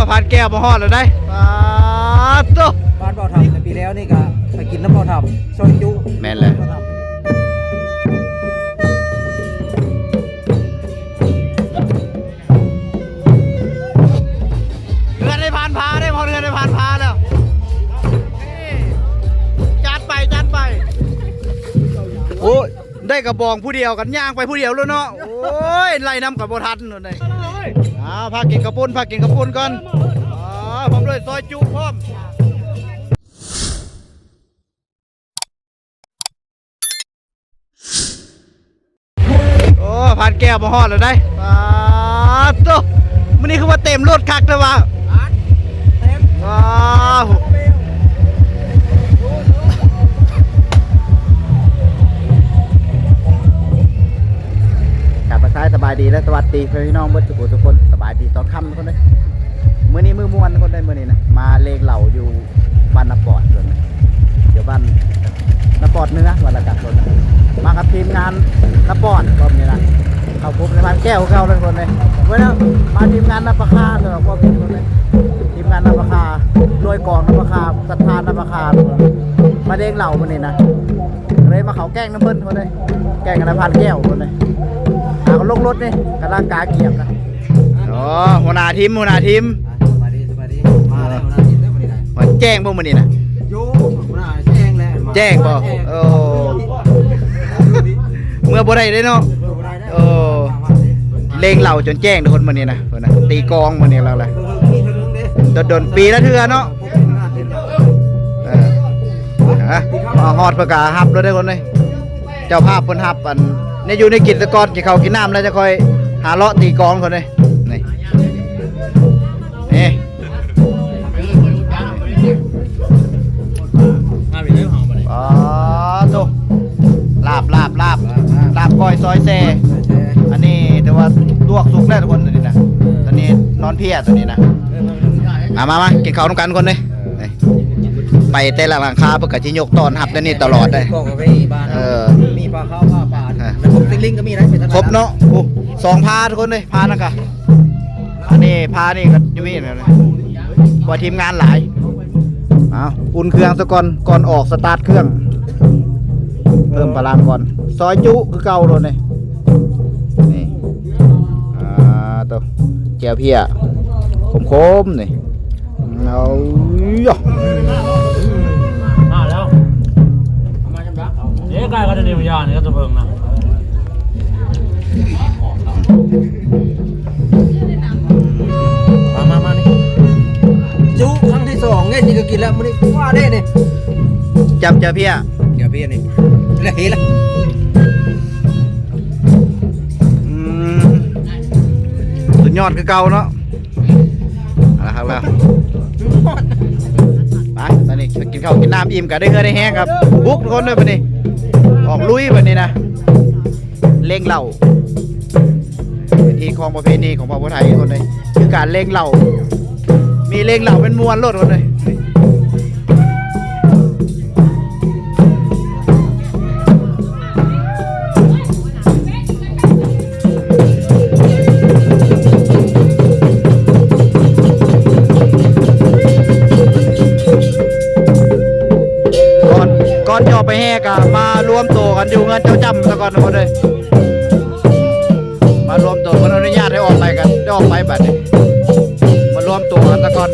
ຜ່ານແກ້ວມາຮອດແລ້ວໄດ໋. ປາດໂທ້ ບ້ານເບົາທຳ ແຕ່ປີແລ້ວນີ້ກະໄປກິນນຳເບົາທຳ ຊອຍຈຸ. ແມ່ນແຫຼະ ເຮືອນໃນຜ່ານຜາເດ້ ເຮືອນໃນຜ່ານຜາແລ້ວ. ຈັດໄປ ຈັດໄປ. ໂອ້ຍ ໄດ້ກະບອງຜູ້ດຽວກັນ ຍ່າງໄປຜູ້ດຽວໂລດເນາະ. ໂອ້ຍ ໄລ່ນຳກະບໍ່ທັນໂລດເດ້. ອ້າວ ພາກິນເຂົ້າປຸ້ນ ພາກິນເຂົ້າປຸ້ນກ່ອນ. ອ້າວ ພ້ອມດ້ວຍຊອຍຈຸພ້ອມ. ໂອ້ ຜ່ານແກ້ວມາຮອດແລ້ວໄດ໋. ປາດໂທ້ ມື້ນີ້ຄືວ່າເຕັມລົດຄັກແທ້ຫວາ. ປາດ ເຕັມ ວ້າວ ກາບທັກທາຍສະບາຍດີ ແລະ ສະຫວັດດີພີ່ນ້ອງເບິດທຸກຜູ້ທຸກຄົນ. ສະບາຍດີຕອນຄ່ຳທຸກຄົນເດີ. ມື້ນີ້ມື້ມ່ວນທຸກຄົນເດີ ມື້ນີ້ນະ ມາເລງເຫຼົ້າຢູ່ ບ້ານນາປອດ ຢູ່ບ້ານນາປອດເໜືອ ວ່າລະກັນ ມາກັບທີມງານນາປອດ ພ້ອມນີ້ນະ ເຂົ້າພົບໃນບ້ານແກ້ວຄືເກົ່າເລີຍທຸກຄົນເລີຍ. ເບິ່ງເດີ ມາທີມງານນາປາຄາ ສຳລັບຄອບຄົວທຸກຄົນເລີຍ ທີມງານນາປາຄາ ໜ່ວຍກອງນາປາຄາ ສັດທານາປາຄາ ມາເລງເຫຼົ້າມື້ນີ້ນະ ເລີຍມາເຂົ້າແກ້ງນຳເພິ່ນທຸກຄົນເລີຍ ແກ້ງກັນນະ ຜ່ານແກ້ວທຸກຄົນເລີຍ. ຫາກໍລົງລົດນີ້ ກຳລັງກາກຽມນະ. ອໍ ຫົວໜ້າທີມ ຫົວໜ້າທີມ ສະບາຍດີ ສະບາຍດີ. ມາແລ້ວ ຫົວໜ້າທີມເດີມື້ນີ້ນະ. ວ່າແຈ້ງບໍ່ມື້ນີ້ນະ? ໂຍ ຫົວໜ້າແຈ້ງແລ້ວ ແຈ້ງບໍ່? ແຈ້ງ. ໂອ້ ເມືອບໍ່ໄດ້ເດ້ເນາະ. ເມືອບໍ່ໄດ້ເດ້. ໂອ້ ເລງເຫຼົ້າຈົນແຈ້ງທຸກຄົນມື້ນີ້ນະ ເພິ່ນນະ ຕີກອງມື້ນີ້ແລ້ວແຫຼະ. ເອີ ເອີ ເອີ ດົນໆ ປີລະເທື່ອເນາະ. ເອີ ຮະ ມາຮອດເພິ່ນກະຮັບແລ້ວເດ້ຄົນເດ້. ເຈົ້າພາບເພິ່ນຮັບ ອັນ ແນວຢູ່ແນວກິນຊະກ່ອນ ກິນເຂົ້າກິນນ້ຳແລ້ວ ຈັ່ງຄ່ອຍຫາເລາະຕີກອງເພິ່ນເດ້. ນີ້ ນີ້ ອໍ ໂທ້ ລາບ ລາບ ລາບ ລາບກ້ອຍຊອຍແຊ. ອັນນີ້ຖືວ່າລວກສຸກແລ້ວທຸກຄົນ ຕົວນີ້ນະ. ຕົວນີ້ນອນເພຍ ຕົວນີ້ນະ. ມາ ມາ ມາ ກິນເຂົ້ານຳກັນຄົນເດ້. ໄປແຕ່ລະຫຼັງຄາເພິ່ນກະຊິຍົກຕ້ອນຮັບແນວນີ້ຕະຫຼອດເດ້. ເອີ ມີປາຂາວ ປາປານ ຄົບຕິງລິງກໍມີນະ. ຄົບເນາະ. ໂອ້ ສອງພາທຸກຄົນເດ້ ພານັ້ນກະ ອັນນີ້ພານີ້ກໍຢູ່ພີ້ນະ ວ່າທີມງານຫຼາຍ. ເອົາ ອຸ່ນເຄື່ອງຊະກ່ອນ ກ່ອນອອກສະຕາດເຄື່ອງ ເພີ່ມພະລັງກ່ອນ. ຊອຍຈຸຄືເກົ່າໂລດນີ້. ນີ້ ອ່າ ໂຕ ແຈ່ວເພຍ ຂົມໆ ນີ້. ເອົາ ມາແລ້ວ ເດ້ ໃກ້ກັນນີ້ ມັນຢ່ານີ້ກໍຈະເບິ່ງນະ. ມາ ມາ ມານີ້ ຈຸຄັ້ງທີສອງເດ້. ນີ້ກໍກິນແລ້ວມື້ນີ້ ວ່າເດ້ນີ້ ຈຳເຈົ້າເພຍ ເຈົ້າເພຍນີ້ ລະເຮລະ. ອືມ ສຸດຍອດຄືເກົ່າເນາະ. ເອົາລະ ຄັກແລ້ວ ໄປ ຕອນນີ້ກິນເຂົ້າກິນນ້ຳອີ່ມ ກະໄດ້ເຫື່ອໄດ້ແຮງ ກະບຸກທຸກຄົນເດີ. ບັດນີ້ອອກລຸຍ ບັດນີ້ນະ ເລງເຫຼົ້າ ເປັນທີ່ຂອງປະເພນີຂອງພວກໄທທຸກຄົນເດ້ ຄືການເລງເຫຼົ້າ ມີເລງເຫຼົ້າແມ່ນມ່ວນໂລດທຸກຄົນເດ້. ກ່ອນ ກ່ອນຈະອອກໄປແຫ່ກະມາລວມໂຕກັນຢູ່ເຮືອນເຈົ້າຈ້ຳສາກ່ອນທຸກຄົນເອີຍ. ມາລວມໂຕ ເພິ່ນອະນຸຍາດໃຫ້ອອກໄປກັນ ໄດ້ອອກໄປບັດນີ້ ມາລວມໂຕກັນສາກ່ອນ.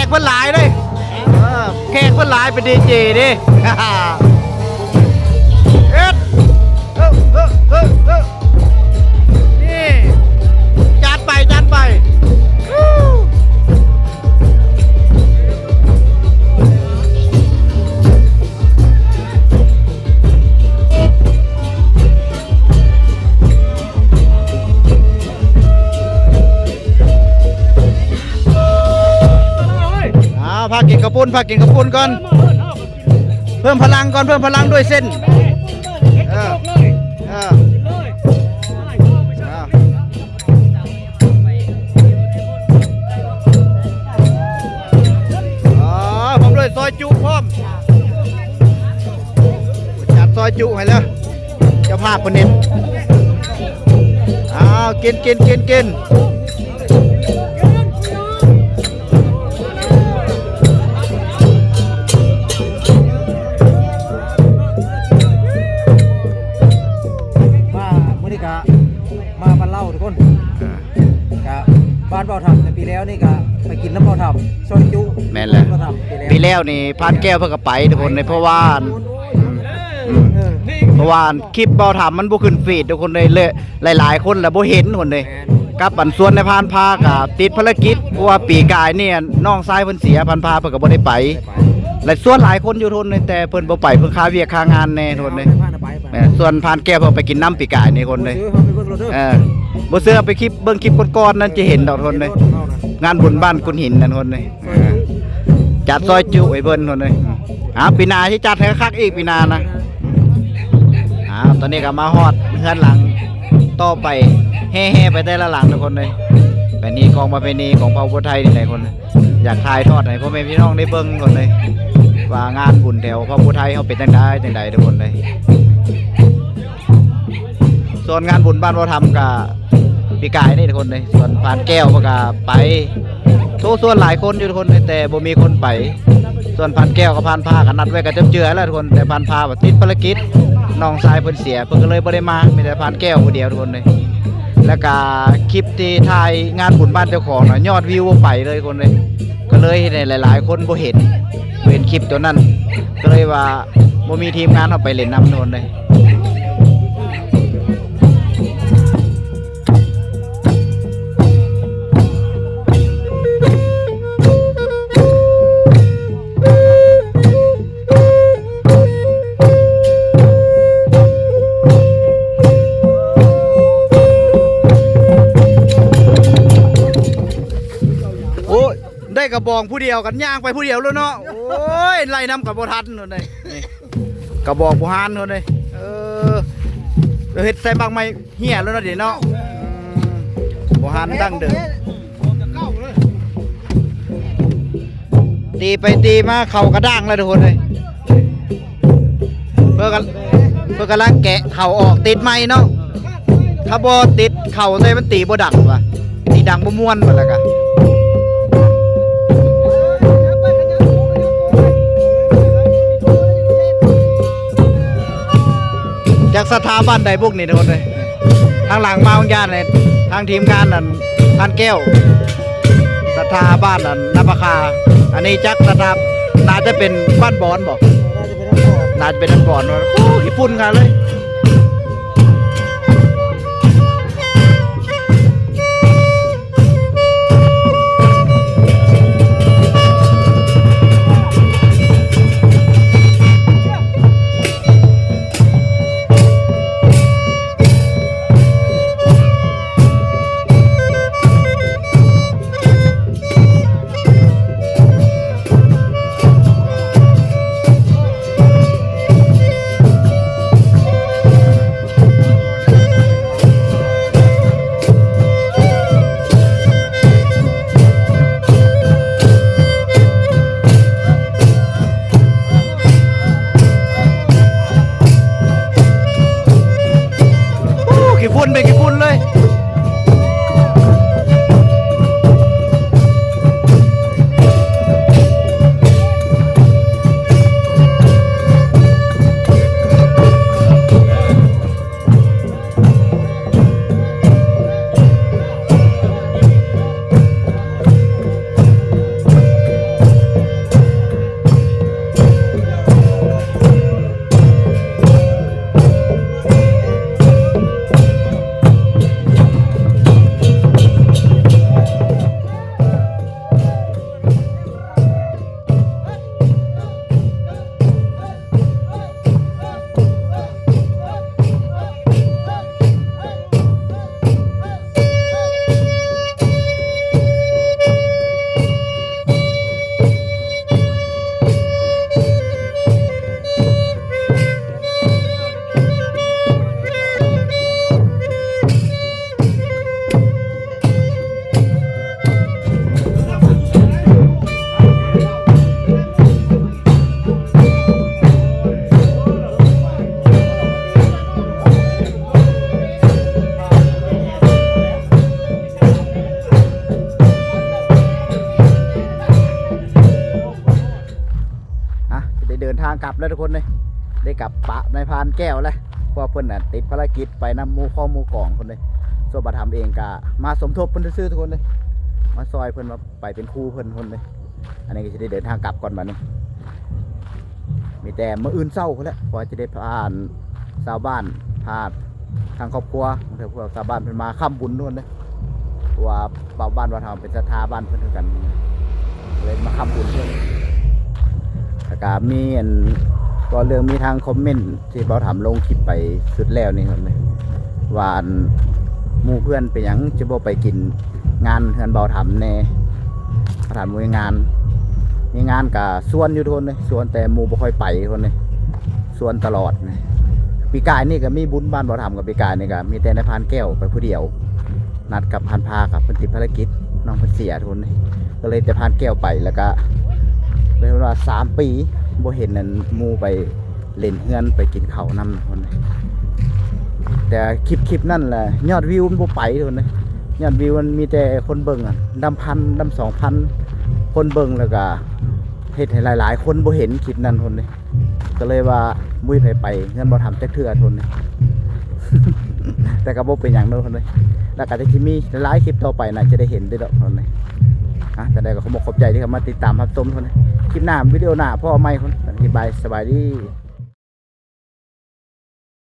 ເພິ່ນຫຼາຍເດ້ ເອີ ແຂກເພິ່ນຫຼາຍ ເປັນດີເຈເດ້ ເຮັດ ເອີ ເອີ ເອີ ເອີ ນີ້ ຈັດໄປ ຈັດໄປ ອ້າວ ພາກິນເຂົ້າປຸ້ນ ພາກິນເຂົ້າປຸ້ນກ່ອນ ເພີ່ມພະລັງກ່ອນ ເພີ່ມພະລັງດ້ວຍເສັ້ນ ເອີ ເອີ ອ້າວ ອໍ ພ້ອມດ້ວຍຊອຍຈຸພ້ອມ ຈັດຊອຍຈຸໃຫ້ແລ້ວ ເຈົ້າພາບເພິ່ນເຮັດ ອ້າວ ກິນ ກິນ ກິນ ກິນ. ມາມື້ນີ້ກະມາບ້ານເລົ່າທຸກຄົນ ອ່າ ກະບ້ານເບົາທຳ ແຕ່ປີແລ້ວນີ້ກະໄປກິນນຳເບົາທຳ ຊອຍຈຸ ແມ່ນແຫຼະ ບ້ານເບົາທຳ ປີແລ້ວ ປີແລ້ວນີ້ພານແກ້ວເພິ່ນກະໄປທຸກຄົນເລີຍ ເພາະວ່າ ເອີ ເພາະວ່າຄລິບເບົາທຳມັນບໍ່ຂຶ້ນຟີດທຸກຄົນເລີຍ ແລະ ຫຼາຍໆຄົນລະບໍ່ເຫັນຄົນເດ້ ແມ່ນ ກັບອັນຊວນນາຍພານພາກະຕິດພາລະກິດ ເພາະວ່າປີກາຍນີ້ນ້ອງຊາຍເພິ່ນເສຍ ພານພາເພິ່ນກະບໍ່ໄດ້ໄປ ໄດ້ໄປ ແລະ ຊວນຫຼາຍຄົນຢູ່ທຸກຄົນເລີຍ ແຕ່ເພິ່ນບໍ່ໄປ ເພິ່ນຄາວຽກຄາງານແນ່ທຸກຄົນເລີຍ ແມ່ນ ຊວນພານແກ້ວເພິ່ນໄປກິນນຳປີກາຍນີ້ຄົນເດ້ ເອີ ບໍ່ເຊື່ອໄປຄລິບ ເບິ່ງຄລິບກ່ອນໆນັ້ນຈະເຫັນດອກທຸກຄົນເດ້ ງານບຸນບ້ານກຸນຫີນນັ້ນທຸກຄົນເດ້. ຈັດຊອຍຈຸໃຫ້ເພິ່ນພຸ້ນເລີຍ ອືມ ອ້າວ ປີໜ້າຊິຈັດໃຫ້ຄັກອີກ ປີໜ້ານະ ອ້າວ ຕອນນີ້ກະມາຮອດເຮືອນຫຼັງຕໍ່ໄປ ແຫ່ໆໄປແຕ່ລະຫຼັງທຸກຄົນເລີຍ ປະເພນີ ຂອງປະເພນີຂອງເຜົ່າຜູ້ໄທນີ້ແຫຼະທຸກຄົນ ຢາກຖ່າຍທອດໃຫ້ພໍ່ແມ່ພີ່ນ້ອງໄດ້ເບິ່ງທຸກຄົນເລີຍ ວ່າງານບຸນແຖວເຜົ່າຜູ້ໄທເຮົາເປັນຈັ່ງໃດ ຈັ່ງໃດທຸກຄົນເລີຍ. ສ່ວນງານບຸນບ້ານເບົາທຳກະປີກາຍນີ້ທຸກຄົນເດ້ ສ່ວນພານແກ້ວເພິ່ນກະໄປ ໂທຊວນຫຼາຍຄົນຢູ່ທຸກຄົນເດ້ ແຕ່ບໍ່ມີຄົນໄປ ສ່ວນພານແກ້ວກັບພານພາກະນັດໄວ້ກະເຈີມເຈືອແລ້ວທຸກຄົນ ແຕ່ພານພາວ່າຕິດພາລະກິດ ນ້ອງຊາຍເພິ່ນເສຍ ເພິ່ນກະເລີຍບໍ່ໄດ້ມາ ມີແຕ່ພານແກ້ວຜູ້ດຽວທຸກຄົນເດ້ ແລ້ວກະຄລິບທີ່ຖ່າຍງານບຸນບ້ານເຈົ້າຂອງນະ ຍອດວິວບໍ່ໄປເລີຍທຸກຄົນເດ້ ກະເລີຍເຮັດໃຫ້ຫຼາຍໆຄົນບໍ່ເຫັນ ບໍ່ເຫັນຄລິບໂຕນັ້ນ ກະເລີຍວ່າ ບໍ່ມີທີມງານເຮົາໄປຫຼິ້ນນຳໂດນເລີຍ. ໂອ້ຍ ໄດ້ກະບອງຜູ້ດຽວ ກະຍ່າງໄປຜູ້ດຽວໂລດເນາະ ໂອ້ຍ ໄລ່ນຳກະບໍ່ທັນໂລດເດ ນີ້ ກະບອງບູຮານໂລດເດ ເອີ ເຮັດໃສ່ໝາກໄມ້ເຫ່ຍໂລດເນາະ ດຽວເນາະ ອືມ ບູຮານດັ້ງເດີມ ຕີໄປຕີມາເຂົ້າກະດ້າງແລ້ວທຸກຄົນເອີຍ. ເພິ່ນກະ ເພິ່ນກຳລັງແກະເຂົ້າອອກ ຕິດໃໝ່ເນາະ ຖ້າບໍ່ຕິດເຂົ້າໃສ່ມັນຕີບໍ່ດັງວ່າ ຕີດັງບໍ່ມ່ວນວ່າແລ້ວກະ ຈັກສະຖາບັນໃດບຸກນີ້ທຸກຄົນເອີຍ ທາງຫຼັງມາໂຮງຢານນີ້ ທາງທີມງານນັ້ນ ທ່ານແກ້ວ ສະຖາບ້ານອັນນາປາຄາ ອັນນີ້ຈັກສະຖາ ໜ້າຈະເປັນບ້ານບອນບໍ ໜ້າຈະເປັນບ້ານບອນ ໂອ້ ຂີ້ຝຸ່ນຂະໜາດເລີຍ. ເດີນທາງກັບແລ້ວທຸກຄົນເດ້ ໄດ້ກັບປະນາຍພານແກ້ວແລ້ວ ເພາະວ່າເພິ່ນນະຕິດພາລະກິດໄປນຳໝູ່ຂອງໝູ່ກອງຄົນເດ້. ສ່ວນບ່າວຖຳເອງກະມາສົມທົບເພິ່ນຊື່ໆທຸກຄົນເດ້ ມາຊ່ອຍເພິ່ນ ມາໄປເປັນຄູ່ເພິ່ນຄົນເດ້. ອັນນີ້ກໍຊິໄດ້ເດີນທາງກັບກ່ອນບັດນີ້ ມີແຕ່ມື້ອື່ນເຊົ້າພຸ້ນແຫຼະ ເພາະວ່າຈະໄດ້ພາຊາວບ້ານ ພາທາງຄອບຄົວ ບາງເທື່ອພວກຊາວບ້ານເພິ່ນມາຄ້ຳບຸນພຸ້ນເດ້ ເພາະວ່າຊາວບ້ານວ່າເຮົາເປັນສັດທາບ້ານເພິ່ນຄືກັນ ເລີຍມາຄ້ຳບຸນເພິ່ນ. ແລ້ວກະມີອັນ ເວົ້າເລື່ອງ ມີທາງຄອມເມັນທີ່ບ່າວຖຳລົງຄລິບໄປຊຸດແລ້ວນີ້ເນາະ ວ່າອັນ ໝູ່ເພື່ອນເປັນຫຍັງຈະບໍ່ໄປກິນງານເຮືອນບ່າວຖຳແດ່. ບ່າວຖຳມີງານ ມີງານກະຊວນຢູ່ທຸກຄົນເດ້ ຊວນແຕ່ໝູ່ບໍ່ຄ່ອຍໄປທຸກຄົນເດ້ ຊວນຕະຫຼອດ. ປີກາຍນີ້ກະມີບຸນບ້ານບ່າວຖຳ ກະປີກາຍນີ້ກະມີແຕ່ນາຍພານແກ້ວໄປຜູ້ດຽວ ນັດກັບພານພາ ກະເພິ່ນຕິດພາລະກິດ ນ້ອງເພິ່ນເສຍທຸກຄົນເດ້ ກໍເລີຍແຕ່ພານແກ້ວໄປ. ແລ້ວກະເປັນວ່າສາມປີບໍ່ເຫັນອັນໝູ່ໄປ ເຫຼັ້ນເຮືອນໄປກິນເຂົ້ານຳຄົນ. ແຕ່ຄລິບ ຄລິບນັ້ນແຫຼະ ຍອດວິວມັນບໍ່ໄປຄົນເດ້ ຍອດວິວມັນມີແຕ່ຄົນເບິ່ງອະ ດຳພັນ ດຳສອງພັນ ຄົນເບິ່ງ ແລ້ວກະເຮັດໃຫ້ຫຼາຍໆຄົນບໍ່ເຫັນຄລິບນັ້ນຄົນເດ້. ກໍເລີຍວ່າບໍ່ມີໃຜໄປເຮືອນບ່າວຖຳຈັກເທື່ອຄົນເດ້ ແຕ່ກໍບໍ່ເປັນຫຍັງເນາະຄົນເດ້ ແລ້ວກໍຈະມີຫຼາຍໆຄລິບຕໍ່ໄປ ໜ້າຈະໄດ້ເຫັນເດ້ດອກຄົນເດ້. ອ່ະ ຈັ່ງໃດກໍຂໍຂອບໃຈທີ່ເຂົ້າມາຕິດຕາມຮັບຊົມຄົນເດ້. ຄລິບໜ້າ ວິດີໂອໜ້າພໍ້ໃໝ່ຄົນເດ້ ບາຍ ສະບາຍດີ.